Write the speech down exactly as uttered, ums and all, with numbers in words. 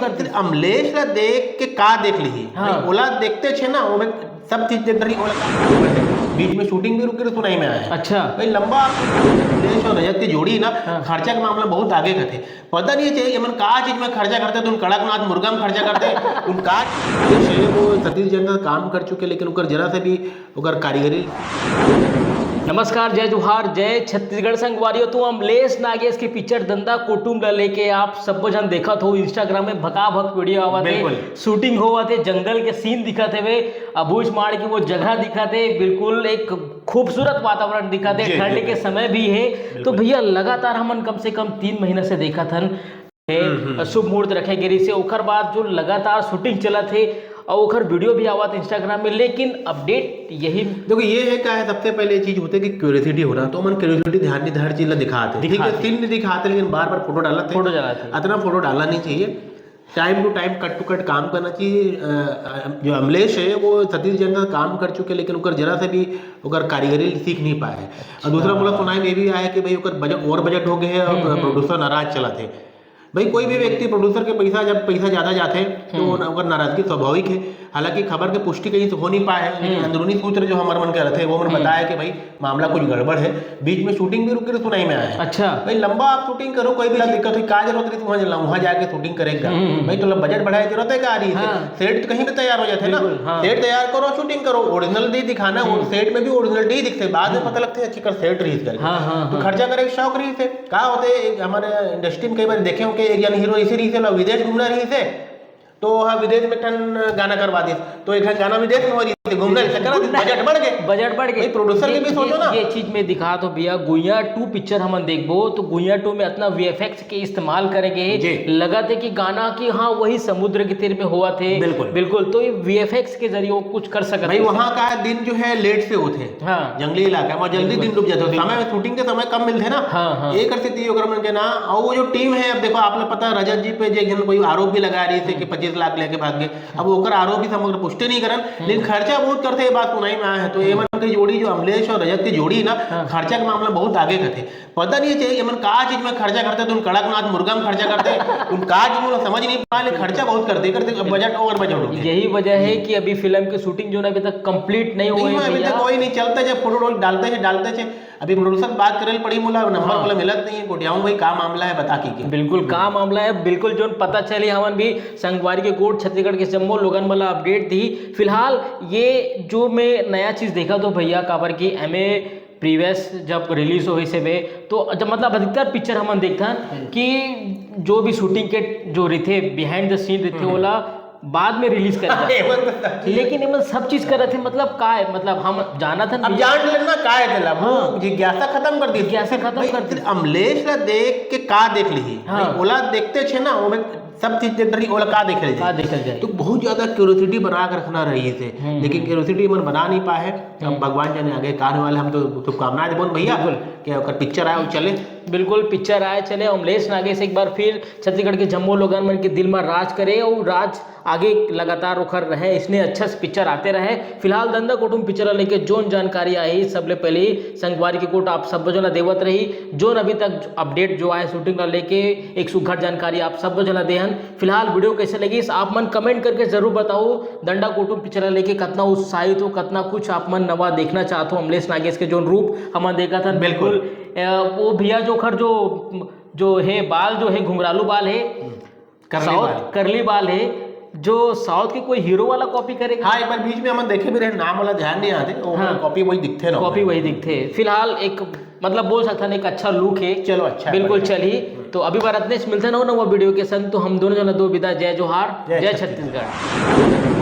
करथे, अमलेश ला देख के का देख लिही? हाँ। भाई, ओला देखते छे ना, ओमे सब चीज देख रही, ओला का, बीच में शूटिंग भी रुकी रही, सुनाई में आया है। अच्छा। भाई, लंबा अमलेश और रजत की जोड़ी ना, हाँ। खर्चा के मामला बहुत आगे करथे। पता नहीं है, एमन का चीज में खर्चा करथे, तो उन कड़कनाथ मुर्गा में खर्चा करथे, उन का, वो सतीश जैन का काम कर चुके, लेकिन ओकर जरा से भी ओकर कारीगरी। नमस्कार, जय जोहार, जय छत्तीसगढ़ संगवारी हो। तो अमलेश नागेश के पिक्चर दंदा कोटुम ला लेके आप सब्बो झन देखत हो, Instagram में भकाभक वीडियो आवत हे, बिल्कुल। शूटिंग होवत हे, जंगल के सीन दिखत हवे, अबूझमाड़ की वो जगह दिखत हे, बिल्कुल एक खूबसूरत वातावरण दिखत हे, जी, ठंड जी, के जी। समय भी हे। तो बिल्कुल। भैया, लगातार हमन कम से कम तीन महीना से देखत हन, हम्म, हम्म। शुभ मुहूर्त रखे गे रिहिसे, ओकर बाद जो लगातार शूटिंग चलत हे और ओकर वीडियो भी आवत Instagram में, लेकिन अपडेट यही। देखो, ये है क्या है, सबसे पहले ये चीज होते कि क्यूरियोसिटी होना, तो हमन क्यूरियोसिटी ध्यान नहीं, हर चीज ला दिखाते, ठीक है, दिखाते। सीन नहीं दिखाते, लेकिन बार बार फोटो डालत हे। फोटो डालत हे। इतना फोटो डालना नहीं चाहिए। Time to time, cut to cut काम करना चाहिए। अ, अ, जो अमलेश है, वो सतीश जैन का काम कर चुके, लेकिन ओकर जरा से भी ओकर कारीगरी सीख नहीं पाए है। और दूसरा, अच्छा। मोला सुनाई में ये भी आया है कि भाई, ओकर बजट, ओवर बजट हो गए है और हम्म, हम्म। प्रोड्यूसर नाराज चलत हे। भाई, कोई भी व्यक्ति, प्रोड्यूसर के पैसा, जब पैसा ज्यादा जाथे, तो हम्म। ओकर नाराजगी स्वाभाविक है। हालांकि खबर के पुष्टि कहीं से हो नहीं पाए है, लेकिन हम्म। अंदरूनी सूत्र जो हमर मन के रहते हैं, वो मन हम्म। बताया कि भाई, मामला कुछ गड़बड़ है, बीच में शूटिंग भी रुकी रही, सुनाई में आया है। अच्छा। भाई, लंबा आप शूटिंग करो, कोई भी दिक्कत हो, का जरूरत रही वहाँ जाके शूटिंग करेगा? हम्म, हम्म, भाई, तो बजट बढ़ाए जरूरत है का रही है? हाँ। सेट तो कहीं भी तैयार हो जाते हैं ना। बिल्कुल, हाँ। सेट तैयार करो, शूटिंग करो, ओरिजिनल दी दिखाना, वो हम्म। सेट में भी ओरिजिनल दी दिखते, बाद में हम्म। पता लगता है, अच्छी कर सेट रही है। हाँ, हाँ, तो हाँ। खर्चा करे के शौक रही है। का होते, एक हमारे इंडस्ट्री में कई बार देखे हो कि एक जन हीरो इसी रही से, विदेश घूमना रही से, तो हाँ, विदेश में ठन गाना करवा दिस, तो एक ठन गाना विदेश में हो रही से, घूमना रही से, करा दिस, घूमना। बजट बढ़ गए। बजट बढ़ गए। भाई, प्रोड्यूसर ये, के भी सोचो ये, ना। ये चीज में दिखा तो भैया, गुइया टू पिक्चर हमन देखबो, तो गुइया टू में इतना वीएफएक्स के इस्तेमाल करे गए हे, जी। लगत हे कि गाना की, हाँ, वही समुद्र के तीर में होवत हे। बिल्कुल। बिल्कुल, तो ये वीएफएक्स के जरिए वो कुछ कर सकत भाई, हे। वहाँ का दिन जो है लेट से होते हैं। हाँ। जंगली इलाका है, वहाँ जल्दी बिल्कुल। दिन डूब जाता है। बिल्कुल। समय में, शूटिंग के समय कम मिलते ना। हाँ, हाँ। ये कर सकती है, ओकर मन के ना। और वो जो टीम है, अब देखो, आप लोग पता है, रजत जी पे जे जन कोई आरोप भी लगा रही थे कि हम्म। पच्चीस लाख लेके भाग गए। अब ओकर आरोप भी समग्र पुष्टि नहीं करन, हम्म। लेकिन खर्चा बहुत करते, ये बात सुनाई में आया है। तो ये हम्म। मन की जोड़ी, जो अमलेश और रजत की जोड़ी ना, हाँ। खर्चा के मामला बहुत आगे करते। पता नहीं है, एमन का चीज में खर्चा करते, तो उन कड़कनाथ मुर्गा में खर्चा करते, उन का चीज में समझ नहीं पा रहे, खर्चा बहुत करते, करते, अब बजट ओवर बजट हो गया। यही वजह है कि अभी फिल्म की शूटिंग जो ना अभी तक कंप्लीट नहीं नहीं हुई है, अभी भैया। तक कोई नहीं चलता, जब फोटो डालते हैं, डालते हैं। अभी प्रोड्यूसर बात करे पड़ी, मोला नंबर हाँ। मोला मिलत नहीं है, गोटियाऊं भाई, का मामला है, बता के के। बिल्कुल, का मामला है, बिल्कुल, जोन पता चली, हमन भी संगवारी के गोठ छत्तीसगढ़ के जम्मो लोगन मोला अपडेट दी। फिलहाल ये जो मैं नया चीज देखा तो भैया, काबर की एमे प्रीवियस जब रिलीज होइस हवे, तो जब, मतलब, अधिकतर पिक्चर हमन देखथन हम्म। कि जो भी शूटिंग के जो रहिथे, बिहाइंड द सीन रहिथे, हम्म। ओला बाद में रिलीज कर जाथे। एमन तो सब चीज लेकिन एमन सब चीज करत हे, मतलब, का है? मतलब, हम जानत हन अब भैया। जान लेना का है तेला, वो हाँ। जिज्ञासा खत्म कर दी। जिज्ञासा खत्म भाई, कर दी। अमलेश ला देख के का देख लिही? हाँ। भाई, ओला देखते छे ना, ओमे सब चीज देख रही, ओला का देखल का जाए? देखल जाए? तो बहुत ज्यादा क्यूरियोसिटी बना के रखना रही से, हम्म, लेकिन हम्म। क्यूरियोसिटी मन बना नहीं पाए है। अब हम्म। भगवान जाने आगे का होने वाला, हम तो शुभकामनाएं देबो न भैया बिल्कुल। कि ओकर पिक्चर आए और चले। बिल्कुल, पिक्चर आए चले। अमलेश नागेश एक बार फिर छत्तीसगढ़ के जम्मो लोगन मन के दिल में राज करे और राज आगे लगातार ओखर रहे, इसने अच्छा से पिक्चर आते रहे। फिलहाल दंदा कुटुम पिक्चर ला लेके जोन जानकारी आई, सबले पहले ही संगवारी के गोठ आप सब जन ला देवत रही। जोन अभी तक अपडेट जो आए शूटिंग ला लेके, एक सुघर जानकारी आप सब जन ला देहन। फिलहाल वीडियो कैसे लगिस, आप मन कमेंट करके जरूर बताओ। दंदा कुटुम पिक्चर ला लेके कतना उत्साहित हो, कतना कुछ आप मन नवा देखना चाहत हो अमलेश नागेश के जोन रूप हमन देखत हन। बिल्कुल। बिल्कुल। अ, वो भैया जो ओखर जो, जो है बाल जो है घुंघरालू बाल है, हम्म। करली साउथ बाल। करली बाल है, जो साउथ के कोई हीरो वाला कॉपी करेगा। हाँ, एक बार बीच में हमन देखे भी रहे, नाम वाला ध्यान नहीं आते, वो हाँ। कॉपी वही दिखते ना। कॉपी वही दिखते। फिलहाल एक, मतलब, बोल सकते हैं, एक अच्छा लुक है। चलो, अच्छा है, बिल्कुल बढ़िया। चली। तो अभी बार इतने से मिलते ना हो ना वो वीडियो के संग, तो हम दोनों जन दो विदा, जय जोहार, जय जय छत्तीसगढ़। छत्तीसगढ़।